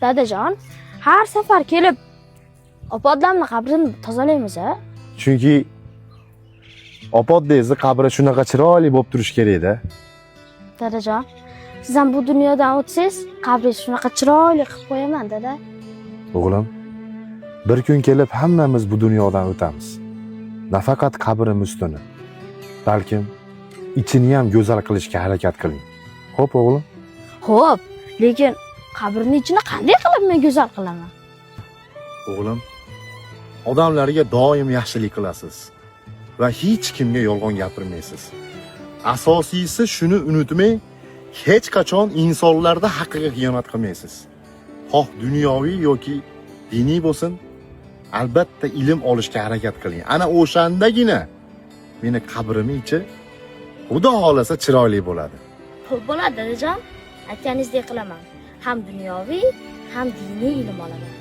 Dadajon, har safar kelib opa-odamni qabrini tozalaymiz, a? Chunki opa-odangizni qabri shunaqa chiroyli bo'lib turishi kerak-da. Dadajon, siz ham bu dunyodan o'tsangiz, qabringizni shunaqa chiroyli qilib qo'yaman, dada. O'g'lim, bir kun kelib hammamiz bu dunyodan o'tamiz. Nafaqat qabrimiz ustini, balkim ichini ham go'zal qilishga harakat qiling. Xo'p, o'g'lim? Xo'p, lekin qabrni ichini qanday qilib men go'zal qilaman? O'g'lim, odamlarga doim yaxshilik qilasiz va hech kimga yolg'on gapirmaysiz. Asosiysi shuni unutmang, hech qachon insonlarda haqqiga xiyonat qilmaysiz. Xoh dunyoviy yoki diniy bo'lsin, albatta ilm olishga harakat qiling. Ana o'shandagina meni qabrimning ichi Xudo xolasa chiroyli bo'ladi. Xo'p bo'ladi, dadajon. Aytganingizdek qilaman. Ham dunyoviy, ham diniy ilm olaman.